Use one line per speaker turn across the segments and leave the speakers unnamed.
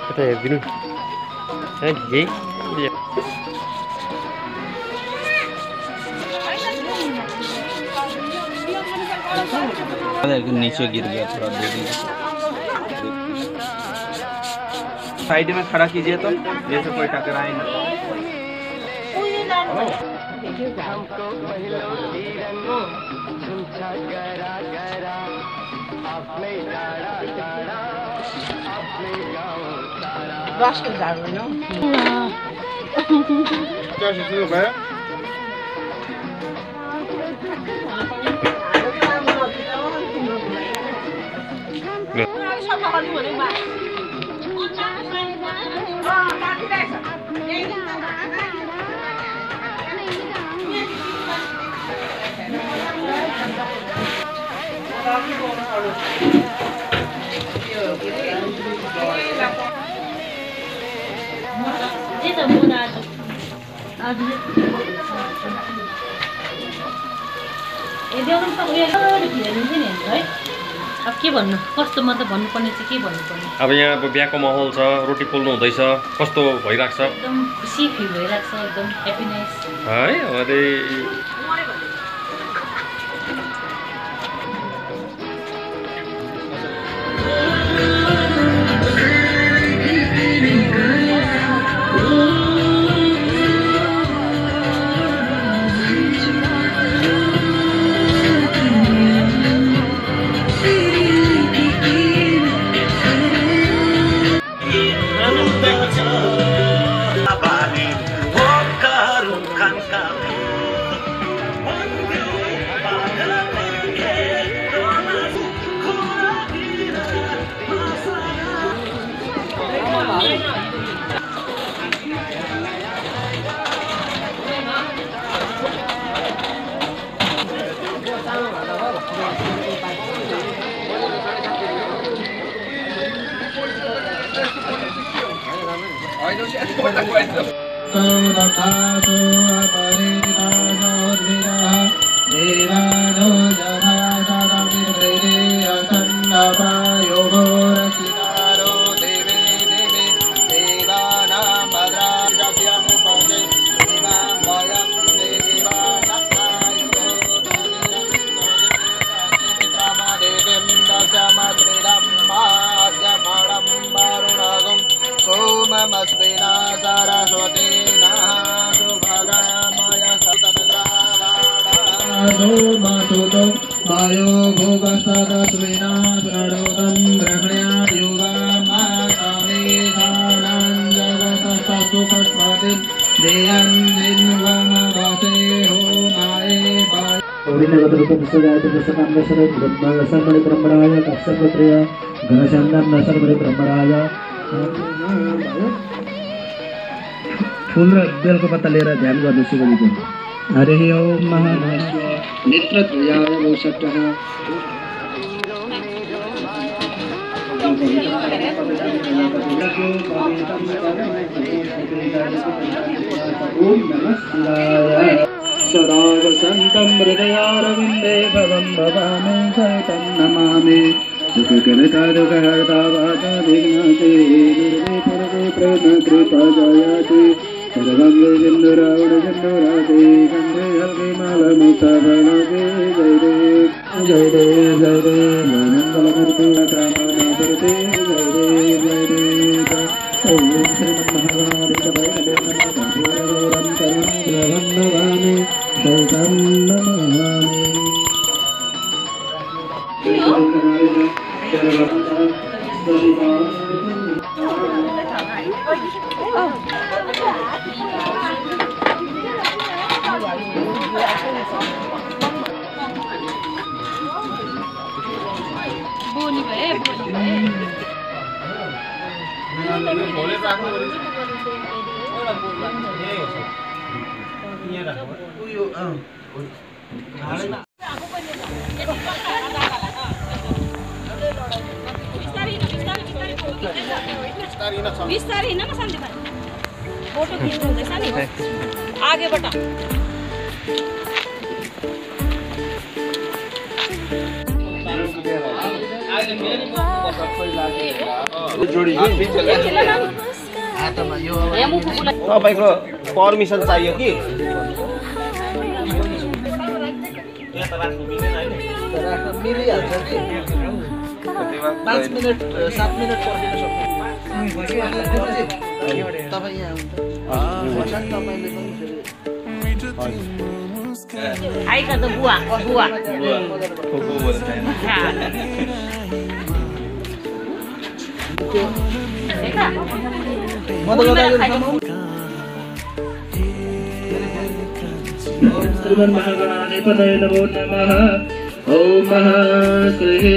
कता हेरिदिनु यही
नीचे गिर गया थोड़ा दे दीजिए। साइड में खड़ा कीजिए तो जैसे कोई टकराए ना।
अब के भन्नु कस्तो मतलब भन्नुपर्ने चाहिँ के भन्नुपर्ने
अब यहाँ अब बिहाको माहौल छ रोटी पोल्नु हुँदैछ कस्तो भइराख्छ
एकदम खुसी फिल भइराख्छ एकदम ह्याप्पीनेस
है अरे
फूल र बेलको पत्ता लिएर ध्यान गर्नु शिवजीको। हरे ओम महादेव नेत्रत्रयाय वौषट्टः सदा वसन्तं हृदयारविन्दे भवं भवामि सहितं नमामि दुःखकर्ता दुःखहर्ता वाचा विघ्नाते दुर्गे प्रेम कृपा जयते सर्वं सिन्दूरावुडसिन्दूराते गन्धे हल्के मालमुक्ता फलके जय देव जय देव जय देव मङ्गलमूर्ति कामनापूर्ते जय देव जय देव ॐ श्रीमन्महागणाधिपतये नमः करुणं नमामि सहितं नमामि
बिस्तारै हिँड्न न सन्दीप भाइ फोटो खिच्नु हुँदैछ नि आगेबाट
तपाईँको पर्मिसन चाहियो कि मिलिहाल्छ कि 5 मिनट 7 मिनट पर्खिन सक्नुहुन्छ तपाईँ यहाँ
आइका त बुवा बुवा
श्रीमन्महागणाधिपतये नमो नमः। ओम महाश्रेहे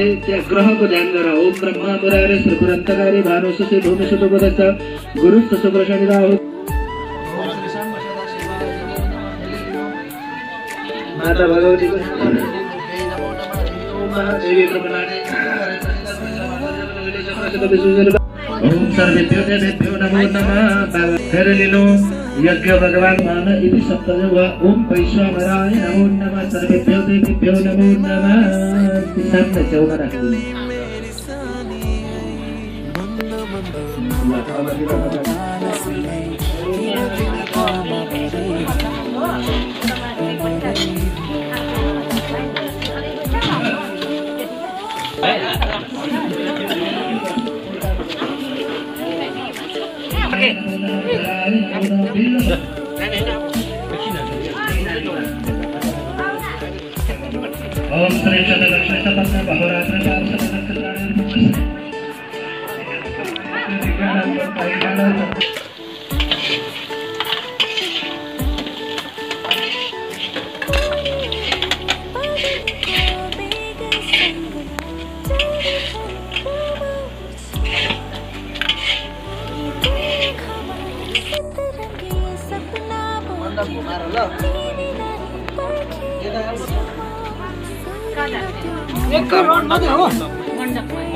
ग्रह को ध्यान करो। ओम ब्रह्मा मुरारे श्रीपुरंतकारी भानुसुते भूमिसुतोपदत्त गुरुस्त शुक्र शनि राहु। माता भगवती को महादेवी प्रणामे। ओम सर्वेभ्यो देवेभ्यो नमो नमः। करलिनो यज्ञ भगवान मान इति सप्तदेव ओम वैश्वानराय नमो नमः। सर्वेभ्यो देवेभ्यो नमो नमः। सामने चौका राख्नु। ओम श्री चंद्रलक्ष्मी सपन्न बहुरात्र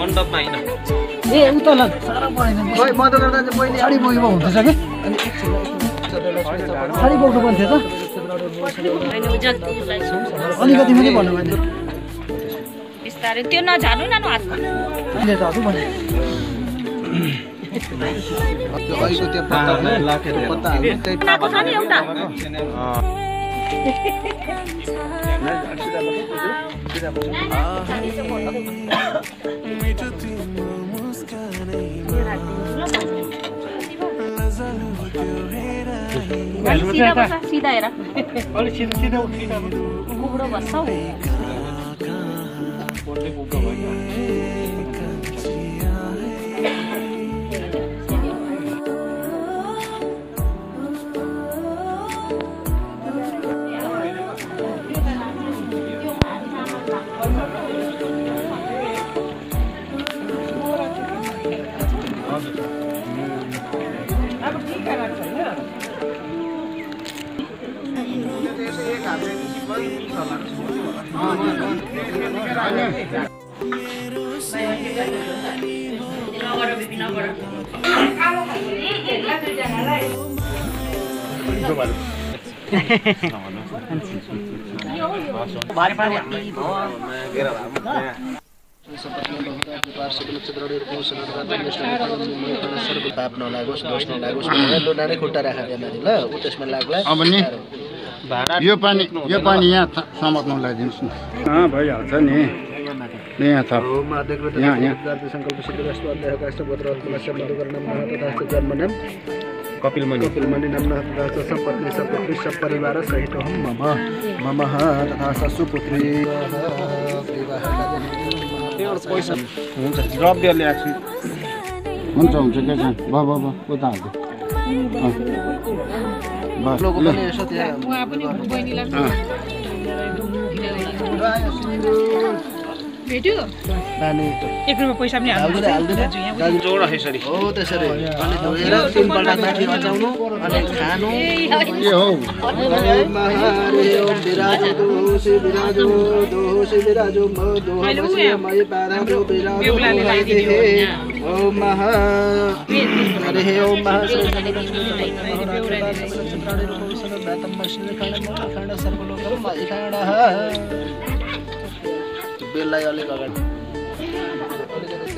मण्डपमा हैन
ए उता ल सारा परेन खोइ म त गर्दा चाहिँ पहिले साडी बोकेको हुँदैछ कि अनि साडी बोक्नु पर्ने थियो त अलिकति पनि भन्नु भने
बिस्तारै त्यो नझार्नु न हातमा
अहिले त हजुर भने
त्यो अइको त्यो पत्ता लाखेर पत्ता हाल्नु त्यही
ताको छ नि एउटा सीधा हेर
अलि सिधा उठिन
कुबुडो बस्छ हौ
पाप नलागोस् दोष नलागोस् लोना नै खुट्टा राखेर त्यहाँमाथि ल ऊ त्यसमा लाग्ला
अब नि यो पानी यहाँ समात्नु लगाइदिनुहोस् न भइहाल्छ नि यहाँ थप यहाँ
संकल्प सिद्धिरस्तु अध्यायको अष्टपत्र कुलस्य मधुकर्णम तथा जन्मनम कपिलमणि नम्न तथा सपत्नी सपुत्री सपरिवार सहित मम मम तथा ससुपुत्री
पैसा हुन्छ द्रव्य ल्याएको हुन्छ के छ बाबा उता हाल्छु
भेट्यो एक रुपैयाँ पैसा पनि
जोड यसरी
हो त्यसरी अनि धोएर तीनपल्ट माथि अचाउनु अनि खानु
के हो
महारे ओम विराजो दोषे विराजो दोषे विराजो दोषे मय पादाम्रो विराजो ओम महा हरे ओम महा बेललाई अलिक अगाडि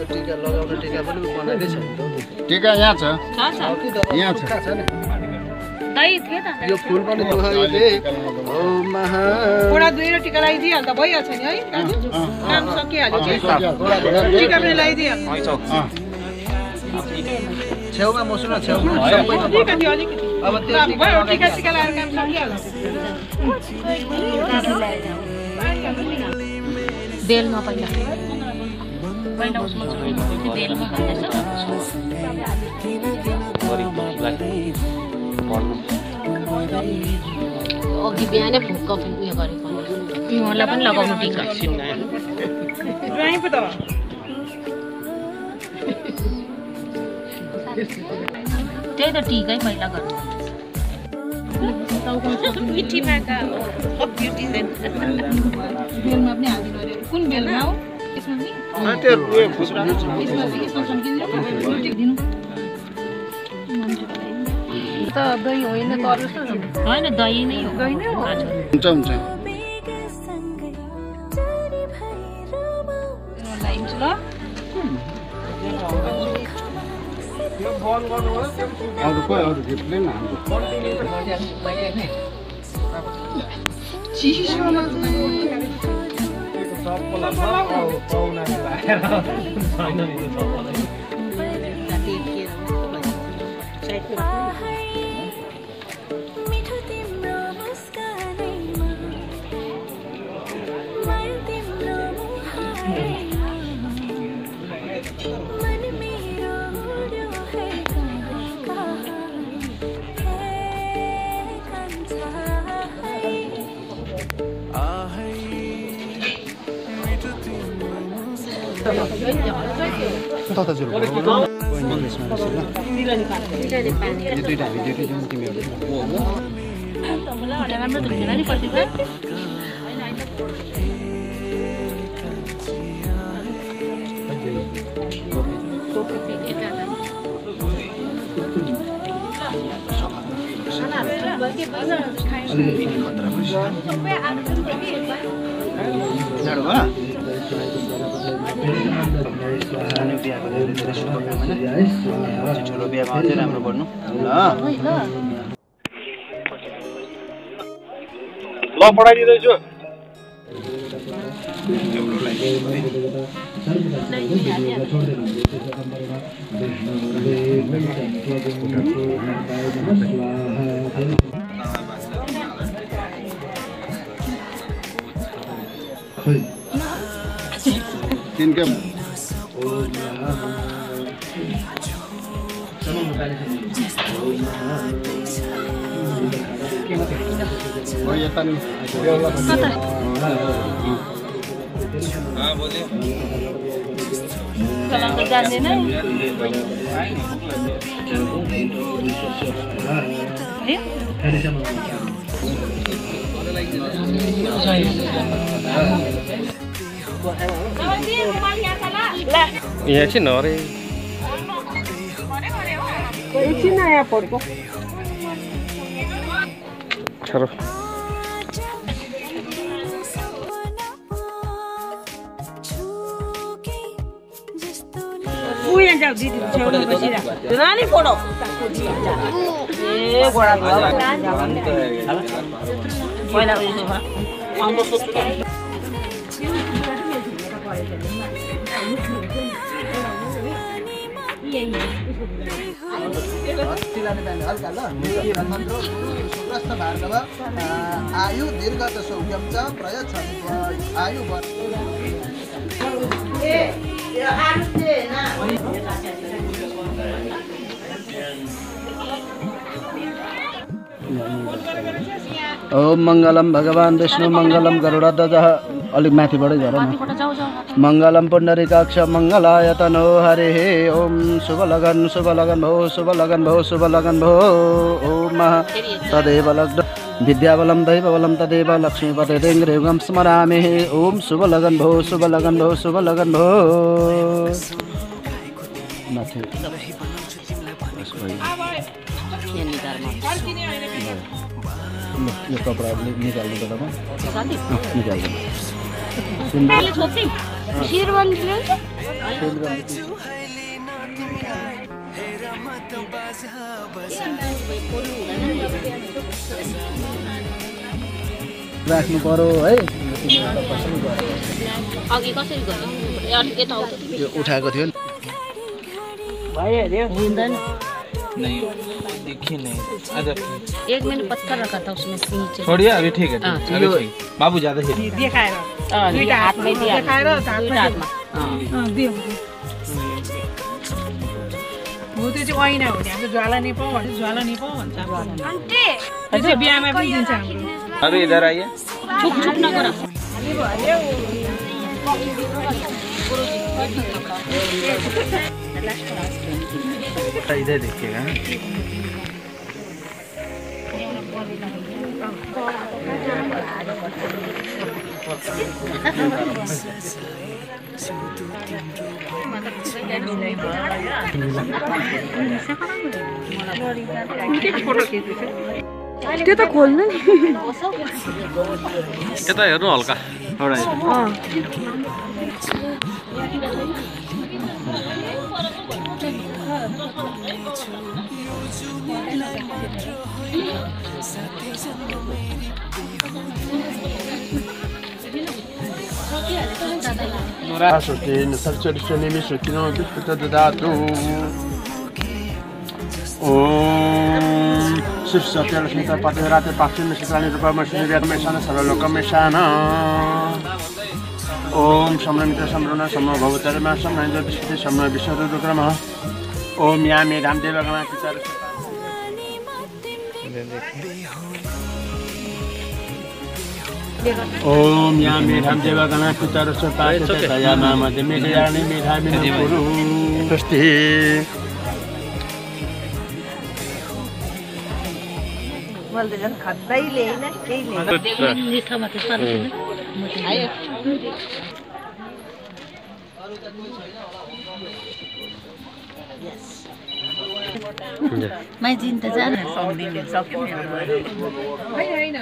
त्यो टिका लगाउने टिका पनि बनाएकै छ नि त
टिका यहाँ छ यहाँ छ
दही थियो त
यो फुल पनि दुहाइले ओम महा
थोडा दुईवटा टिका लगाइदिइहाल्दा भइहाल्छ नि है दाजु काम सकिहाल्यो टिका पनि लगाइदिइहाल्नु
छेउमा मसुन छेउमा
अलिकति अलिकति
अब त्यो
टिका टिका लगाएर काम सकिहाल्छ
बेलमा पहिला उसमा बेलमा अघि बिहानै फुक्क उयो गरेको उहाँलाई पनि लगाउनु टिका त्यही त टिकै पहिला गर्नु मिठी भाका बेलमा पनि हाल्नु पर्यो कुन बेलमा हो त दही होइन होइन दही नै हो
हुन्छ हुन्छ अरू कोही अरू गिफ्टले नि
ठुलो बिहामा अझै राम्रो बन्नु
ल पठाइदिँदैछु
तिनकै
यहाँ एकछिन अरे
एकछिन नयाँ फोटो
छरो
उयो जाऊ दिदी छेउमा बसिरा नानी फोटो ए गोडा पहिला उयो
आयु दीर्घ सौख्यम च प्रयच्छति आयु ओम मंगलम भगवान विष्णु मंगलम गरुड़ध्वज अलिक माथिबाटै झर मंगलम पुंडरीकाक्ष मंगलायतनो हरे ओम शुभ लगन भो शुभ लगन भो शुभ लगन भो ओम तदेव लग्न विद्याबलम दैवबलम तदेव लक्ष्मीपते देङ्ग्रेगम स्मरामि ओम शुभ लगन भो शुभ लगन भो शुभ लगन भो माथि यो कपडा निकाल्नु बेलामा निकाल्नु राख्नु पर्यो है
अघि कसरी गर्नु यताउता
यो उठाएको थियो नि
हुँदैन
नहीं देखिए नहीं अगर
1 मिनट पत्थर रखा था उसमें सींच
छोड़िए अभी ठीक है अभी ठीक बाबू ज्यादा ही
देखाएर
दुईटा हातमै दिए
देखाएर
दुईटा हातमा
दियो हो त्यो चाहिँ ऐना हो नि हाम्रो ज्वाला नेपाल भन्छ ज्वाला नेपाल भन्छ त्यो चाहिँ बिहामा पनि दिन्छ हाम्रो
अभी इधर आइए
छुप छुप नगर
इधर देखिएगा
त्यो त खोल्नु नि
यता हेर्नु हल्का
शिव सत्यलक्ष्मी पतिराते पाक्षिण शिकानि रूपमा श्रीवेदमेशान सर्वलोकमेशान ओम सम्रमित सम्रण सम्म भवतरमा सम्रमित विष्णु सम्म विष्णुरुद्रमा ओम या मे रामदेव गणा पितर ओम या मे रामदेव गणा पितर सता या माम दे मे यानि मे धामि गुरु स्वस्ति
मैले झन् खत्तैले हैन केहीले
निथमा त सर्छ आयो मैं जिन त जान
सक्दिन सक्यो हैन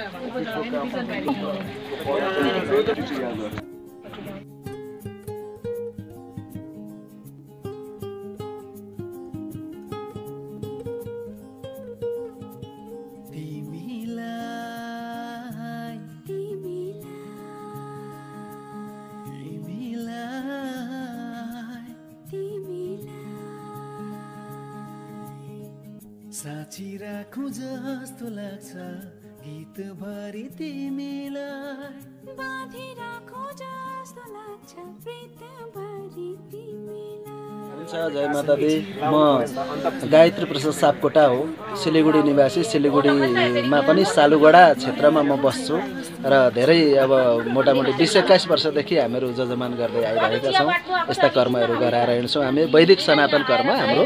साँची राखौँ जस्तो लाग्छ गीत भरि तिमीलाई बाँधि राखौँ जस्तो लाग्छ प्रीत भरि तिमीलाई।
जय माता दी म गायत्री प्रसाद सापकोटा हो सिलिगुडी निवासी सिलिगुडीमा पनि सालुगडा क्षेत्रमा म बस्छु र धेरै अब मोटामोटी 20-21 वर्षदेखि हामीहरू जजमान गर्दै आइरहेका छौँ यस्ता कर्महरू गराएर हिँड्छौँ हामी वैदिक सनातन कर्म हाम्रो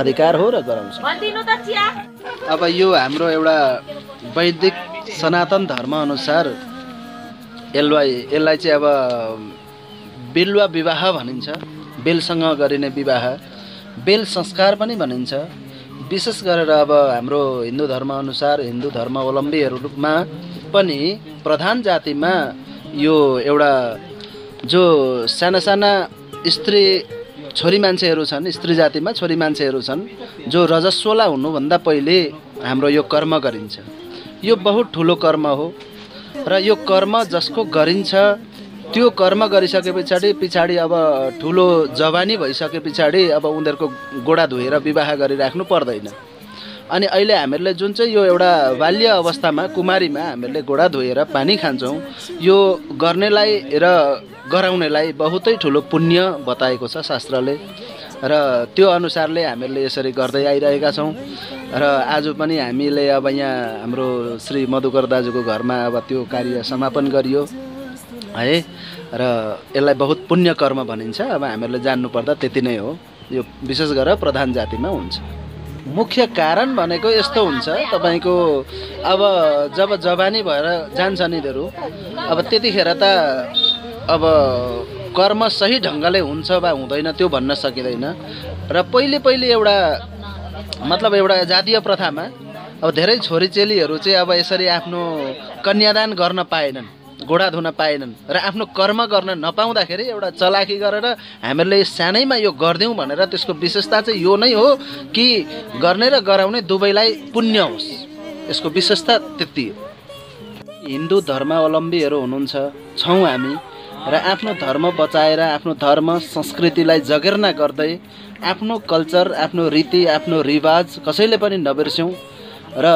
अधिकार हो र गराउँछौँ अब यो हाम्रो एउटा वैदिक सनातन धर्म अनुसार यसलाई चाहिँ अब बिल्वा विवाह भनिन्छ बेलसँग गरिने विवाह बेल संस्कार पनि भनिन्छ विशेष गरेर अब हाम्रो हिन्दू धर्म अनुसार हिन्दू धर्मावलम्बीहरूमा पनि प्रधान जातिमा यो एउटा जो साना साना स्त्री छोरी मान्छेहरू छन् स्त्री जातिमा छोरी मान्छेहरू छन् जो रजस्वला हुनुभन्दा पहिले हाम्रो यो कर्म गरिन्छ यो बहुत ठुलो कर्म हो र यो कर्म जसको गरिन्छ त्यो कर्म गरिसके पछाडि अब ठुलो जवानी भइसके पछाडि अब उनीहरूको गोडा धोएर विवाह गरिराख्नु पर्दैन अनि अहिले हामीहरूले जुन चाहिँ यो एउटा बाल्य अवस्थामा कुमारीमा हामीहरूले गोडा धोएर पानी खान्छौँ यो गर्नेलाई र गराउनेलाई बहुतै ठुलो पुण्य बताएको छ शास्त्रले र त्यो अनुसारले हामीहरूले यसरी गर्दै आइरहेका छौँ र आज पनि हामीले अब यहाँ हाम्रो श्री मधुकर दाजुको घरमा अब त्यो कार्य समापन गरियो है र यसलाई बहुत पुण्य कर्म भनिन्छ अब हामीहरूले जान्नुपर्दा त्यति नै हो यो विशेष गरेर प्रधान जातिमा हुन्छ मुख्य कारण भनेको यस्तो हुन्छ तपाईको अब जब जवानी भएर जान्छन् यिनीहरू अब त्यतिखेर त अब कर्म सही ढङ्गले हुन्छ वा हुँदैन त्यो भन्न सकिँदैन र पहिले एउटा मतलब एउटा जातीय प्रथामा अब धेरै छोरी चेलीहरू चाहिँ अब यसरी आफ्नो कन्यादान गर्न पाएनन् गोडा धुन पाएनन् र आफ्नो कर्म गर्न नपाउँदाखेरि एउटा चलाकी गरेर हामीहरूले सानैमा यो गरिदिउँ भनेर त्यसको विशेषता चाहिँ यो नै हो कि गर्ने र गराउने दुवैलाई पुण्य होस्। यसको विशेषता त्यति हो। हिन्दू धर्मावलम्बीहरू हुनुहुन्छ छौँ हामी र आफ्नो धर्म बचाएर आफ्नो धर्म संस्कृतिलाई जगेर्ना गर्दै आफ्नो कल्चर, आफ्नो रीति, आफ्नो रिवाज कसैले पनि नबिर्स्यौँ र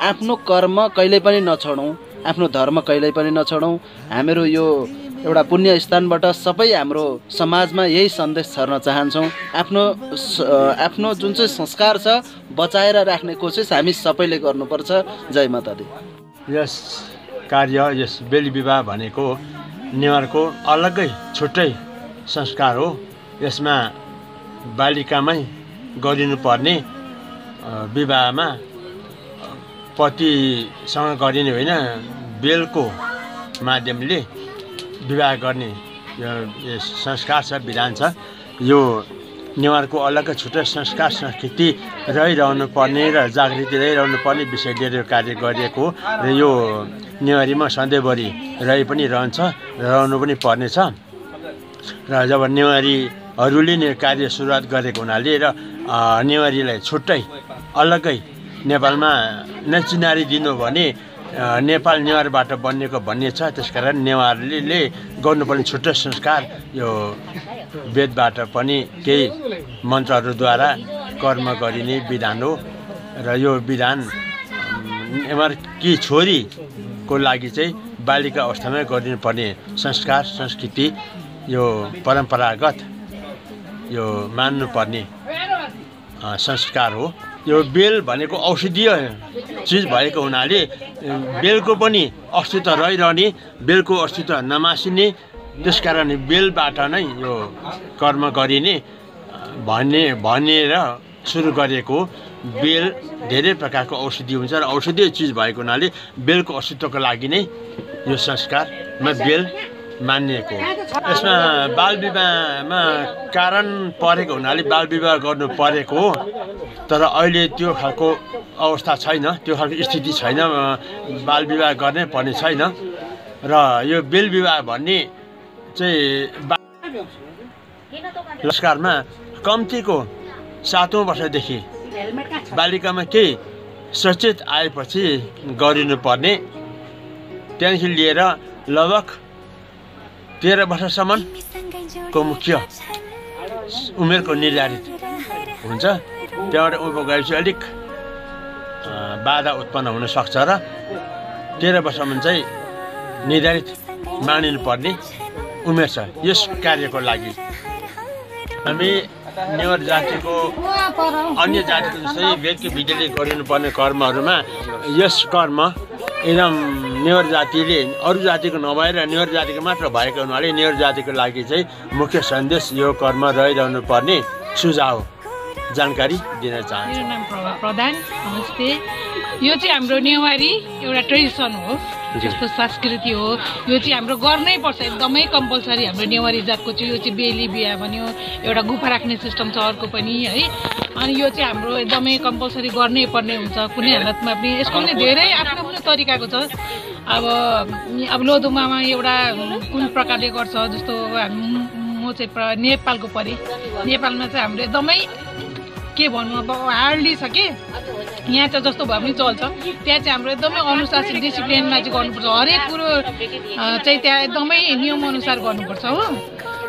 आफ्नो कर्म कहिल्यै पनि नछोडौँ, आफ्नो धर्म कहिल्यै पनि नछोडौँ। हामीहरू यो एउटा पुण्य स्थानबाट सबै हाम्रो समाजमा यही सन्देश छर्न चाहन्छौँ। आफ्नो जुन चाहिँ संस्कार छ बचाएर राख्ने कोसिस हामी सबैले गर्नुपर्छ। जय माता दी।
यस कार्य, यस बेली विवाह भनेको नेवारको अलग्गै छुट्टै संस्कार हो। यसमा बालिकामै गरिनुपर्ने विवाहमा पतिसँग गरिने होइन, बेलको माध्यमले विवाह गर्ने यो संस्कार छ, विधान छ। यो नेवारको अलग्गै छुट्टै संस्कार संस्कृति रहिरहनु पर्ने र जागृति रहिरहनु पर्ने विषय लिएर यो कार्य गरिएको र यो नेवारीमा सधैँभरि रहि पनि रहन्छ, रहनु पनि पर्नेछ। र जब नेवारीहरूले नै कार्य सुरुवात गरेको हुनाले र नेवारीलाई छुट्टै अलग्गै नेपालमा नै चिनारी दिनु भने नेपाल नेवारबाट बनिएको भन्ने छ। त्यसकारण नेवारले गर्नुपर्ने छुट्टै संस्कार यो वेदबाट पनि केही मन्त्रहरूद्वारा कर्म गरिने विधान हो र यो विधान नेवारकी छोरीको लागि चाहिँ बालिका अवस्थामै गरिनुपर्ने संस्कार संस्कृति यो परम्परागत यो मान्नुपर्ने संस्कार हो। यो बेल भनेको औषधीय चिज भएको हुनाले बेलको पनि अस्तित्व रहिरहने, बेलको अस्तित्व नमासिने, त्यसकारण बेलबाट नै यो कर्म गरिने भनेर सुरु गरेको। बेल धेरै प्रकारको औषधि हुन्छ र औषधीय चिज भएको हुनाले बेलको अस्तित्वको लागि नै यो संस्कारमा बेल मानिएको। यसमा बालविवाहमा कारण परेको हुनाले बालविवाह गर्नु परेको हो, तर अहिले त्यो खालको अवस्था छैन, त्यो खालको स्थिति छैन, बालविवाह गर्नै पर्ने छैन। र यो बेलविवाह भन्ने चाहिँ संस्कारमा कम्तीको 7औं वर्षदेखि बालिकामा केही सचेत आएपछि गरिनुपर्ने, त्यहाँदेखि लिएर लगभग 13 वर्षसम्मको मुख्य उमेरको निर्धारित हुन्छ। त्यहाँबाट उँभो गएपछि अलिक बाधा उत्पन्न हुन सक्छ र 13 वर्षसम्म चाहिँ निर्धारित मानिनुपर्ने उमेर छ यस कार्यको लागि। हामी नेवार जातिको अन्य जातिको जस्तै व्यक्ति विधिले गरिनुपर्ने कर्महरूमा यस कर्म एकदम नेवार जातिले अरू जातिको नभएर नेवार जातिको मात्र भएको हुनाले नेवार जातिको लागि चाहिँ मुख्य सन्देश यो कर्म रहिरहनु पर्ने सुझाव जानकारी दिन चाहन्छु।
मेरो नाम प्रभा प्रधान, नमस्ते। यो चाहिँ हाम्रो नेवारी एउटा ट्रेडिसन हो, जस्तो संस्कृति हो। यो चाहिँ हाम्रो गर्नै पर्छ, एकदमै कम्पलसरी। हाम्रो नेवारी जातको चाहिँ यो चाहिँ बेली बिहा भन्यो, एउटा गुफा राख्ने सिस्टम छ अर्को पनि है। अनि यो चाहिँ हाम्रो एकदमै कम्पलसरी गर्नै पर्ने हुन्छ कुनै हालतमा पनि। यसको पनि धेरै आफ्नो आफ्नो तरिकाको छ। अब लोधुमामा एउटा कुन प्रकारले गर्छ, जस्तो म चाहिँ नेपालको परे, नेपालमा चाहिँ हाम्रो एकदमै के भन्नु अब हार्डली छ कि यहाँ चाहिँ जस्तो भए पनि चल्छ। त्यहाँ चाहिँ हाम्रो एकदमै अनुशासन डिसिप्लिनमा चाहिँ गर्नुपर्छ, हरेक कुरो चाहिँ त्यहाँ एकदमै नियम अनुसार गर्नुपर्छ हो।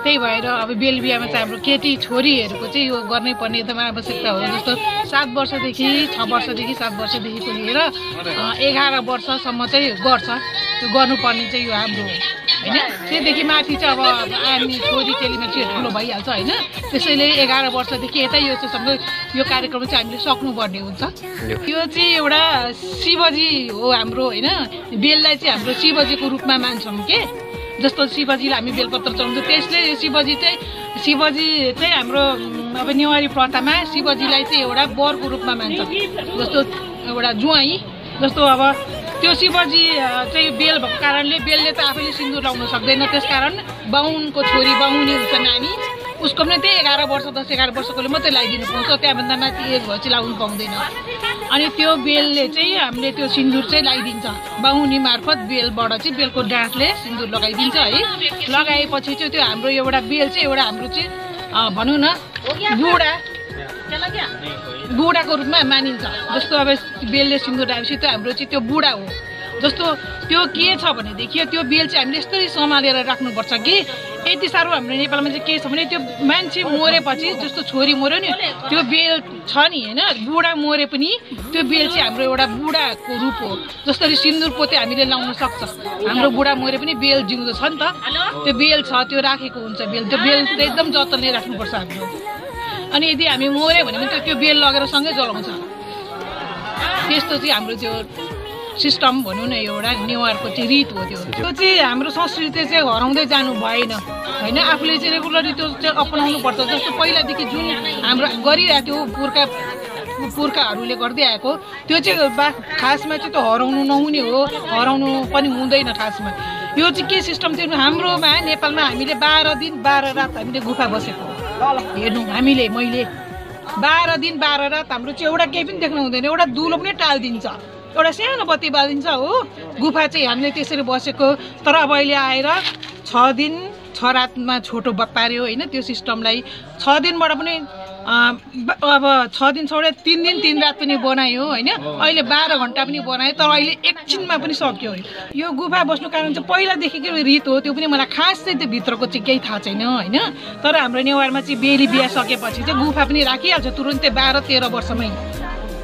त्यही भएर अब बेल बिहामा चाहिँ हाम्रो केटी छोरीहरूको चाहिँ यो गर्नै पर्ने एकदमै आवश्यकता हो। जस्तो 7 वर्षदेखि 6 वर्षदेखि 7 वर्षदेखिको लिएर 11 वर्षसम्म चाहिँ गर्छ, त्यो गर्नुपर्ने चाहिँ यो हाम्रो होइन। त्योदेखि माथि चाहिँ अब हामी छोरी चेलीमा चाहिँ ठुलो भइहाल्छ होइन। त्यसैले 11 वर्षदेखि यतै यो चाहिँ सँगै यो कार्यक्रम चाहिँ हामीले सक्नुपर्ने हुन्छ। यो चाहिँ एउटा शिवजी हो हाम्रो होइन। बेललाई चाहिँ हाम्रो शिवजीको रूपमा मान्छौँ के, जस्तो शिवजीलाई हामी बेलपत्र चढाउँछौँ, त्यसले शिवजी चाहिँ हाम्रो अब नेवारी प्रथामा शिवजीलाई चाहिँ एउटा वरको रूपमा मान्छ। जस्तो एउटा जुवाई, जस्तो अब त्यो शिवजी चाहिँ बेल भएको कारणले बेलले त आफैले सिन्दुर लाउन सक्दैन, त्यसकारण बाहुनको छोरी बाहुनी हुन्छ नानी, उसको पनि त्यही 11 वर्ष 10-11 वर्षकोले मात्रै लगाइदिनु पाउँछ, त्यहाँभन्दा माथि एज भएपछि लाउनु पाउँदैन। अनि त्यो बेलले चाहिँ हामीले त्यो सिन्दुर चाहिँ लगाइदिन्छ बाहुनी मार्फत बेलबाट चाहिँ बेलको डाँठले सिन्दुर लगाइदिन्छ है। लगाएपछि चाहिँ त्यो हाम्रो एउटा बेल चाहिँ एउटा हाम्रो चाहिँ भनौँ न बुढाको रूपमा मानिन्छ। जस्तो अब बेलले सिन्दुर लगाएपछि त्यो हाम्रो चाहिँ त्यो बुढा हो। जस्तो त्यो के छ भनेदेखि त्यो बेल चाहिँ हामीले यस्तरी सम्हालेर राख्नुपर्छ कि यति साह्रो हाम्रो नेपालमा चाहिँ के छ भने त्यो मान्छे मरेपछि जस्तो छोरी मर्यो नि त्यो बेल छ नि होइन बुढा मरे पनि त्यो बेल चाहिँ हाम्रो एउटा बुढाको रूप हो। जसरी सिन्दुर पोते हामीले लाउन सक्छ हाम्रो बुढा मरे पनि बेल जिउँदो छ नि त त्यो बेल छ त्यो राखेको हुन्छ बेल त्यो बेल एकदम जतनले राख्नुपर्छ हाम्रो। अनि यदि हामी मऱ्यो भने पनि त्यो बेल लगेर सँगै जलाउँछ। त्यस्तो चाहिँ हाम्रो त्यो सिस्टम भनौँ न एउटा नेवारको चाहिँ रीत हो। त्यो चाहिँ हाम्रो संस्कृति चाहिँ हराउँदै जानु भएन होइन। आफूले चाहिँ रेगुलरली त्यो चाहिँ अपनाउनु पर्छ। जस्तो पहिलादेखि जुन हाम्रो गरिरहेको थियो पुर्खाहरूले गर्दै आएको त्यो चाहिँ खासमा चाहिँ त्यो हराउनु नहुने हो हराउनु पनि हुँदैन खासमा। यो चाहिँ के सिस्टम थियो हाम्रोमा नेपालमा हामीले 12 दिन 12 रात हामीले गुफा बसेको हेर्नु हामीले मैले 12 दिन 12 रात हाम्रो चाहिँ एउटा केही पनि देख्नु हुँदैन एउटा दुलो पनि टालिदिन्छ एउटा सानो बत्ती बालिदिन्छ हो। गुफा चाहिँ हामीले त्यसरी बसेको तर अब अहिले आएर 6 दिन 6 रातमा छोटो पार्यो होइन त्यो सिस्टमलाई 6 दिनबाट पनि अब 6 दिन छोडेर 3 दिन 3 रात पनि बनायो होइन। अहिले 12 घन्टा पनि बनायो तर अहिले एकछिनमा पनि सक्यो। यो गुफा बस्नु कारण चाहिँ पहिलादेखिको रीत हो त्यो पनि मलाई खास चाहिँ त्यो भित्रको चाहिँ केही थाहा छैन होइन। तर हाम्रो नेवारमा चाहिँ बेली बिहा सकेपछि चाहिँ गुफा पनि राखिहाल्छ तुरुन्तै 12-13 वर्षमै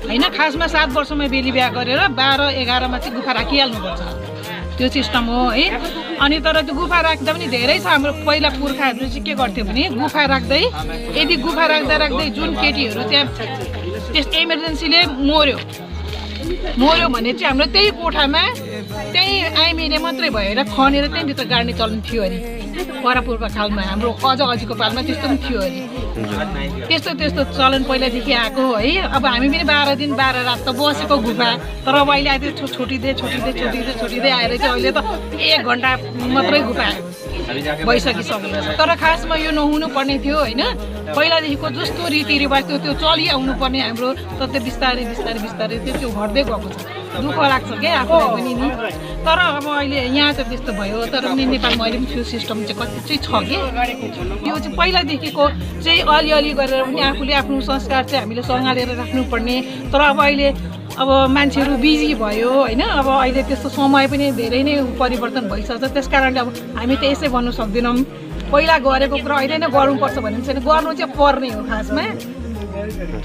होइन। खासमा 7 वर्षमा बेली बिहा गरेर 12-11मा चाहिँ गुफा राखिहाल्नुपर्छ त्यो सिस्टम हो है। अनि तर त्यो गुफा राख्दा पनि धेरै छ हाम्रो पहिला पुर्खाहरूले चाहिँ के गर्थ्यो भने गुफा राख्दै यदि गुफा राख्दा राख्दै जुन केटीहरू त्यहाँ त्यस इमर्जेन्सीले मर्यो भने चाहिँ हाम्रो त्यही कोठामा त्यही आइमिने मात्रै भएर खनेर त्यहीँभित्र गाड्ने चलन थियो अरे परापूर्व कालमा। हाम्रो अझीको पालमा त्यस्तो पनि थियो अरे त्यस्तो चलन पहिलादेखि आएको है। अब हामी पनि 12 दिन 12 रात त बसेको गुफा तर अब अहिले आएर छोटिँदै आएर चाहिँ अहिले त 1 घन्टा मात्रै गुफा भइसकिसकेको छ। तर खासमा यो नहुनु पर्ने थियो होइन। पहिलादेखिको जस्तो रीतिरिवाज थियो त्यो चलिआउनु पर्ने हाम्रो तर त्यो बिस्तारै त्यो घट्दै गएको छ। दुःख लाग्छ क्या आफूलाई पनि नि। तर अब अहिले यहाँ त त्यस्तो भयो तर पनि नेपालमा अहिले पनि त्यो सिस्टम चाहिँ कति चाहिँ छ कि यो चाहिँ पहिलादेखिको चाहिँ अलिअलि गरेर पनि आफूले आफ्नो संस्कार चाहिँ हामीले सँगालेर राख्नुपर्ने। तर अब अहिले अब मान्छेहरू बिजी भयो होइन। अब अहिले त्यस्तो समय पनि धेरै नै परिवर्तन भइसक्छ त्यस कारणले अब हामी त यसै भन्नु सक्दैनौँ पहिला गरेको कुरा अहिले नै गर्नुपर्छ भन्ने छैन गर्नु चाहिँ पर्ने हो खासमा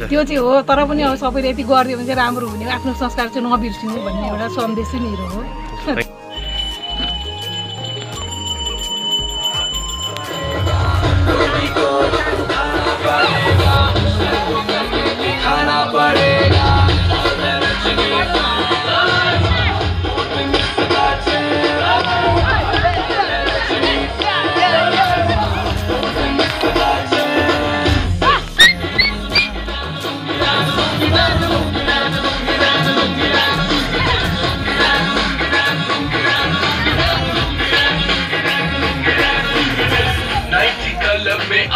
त्यो चाहिँ हो। तर पनि अब सबैले यति गरिदियो भने चाहिँ राम्रो हुने आफ्नो संस्कार चाहिँ नबिर्सिनु भन्ने एउटा सन्देश नै हो।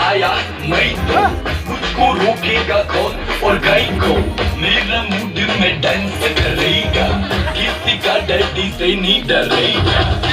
आया मैं तो मुझको रोकेगा कौन और गाय को मेरा मूड में डांस करेगा किसी का डैडी से नहीं डरेगा।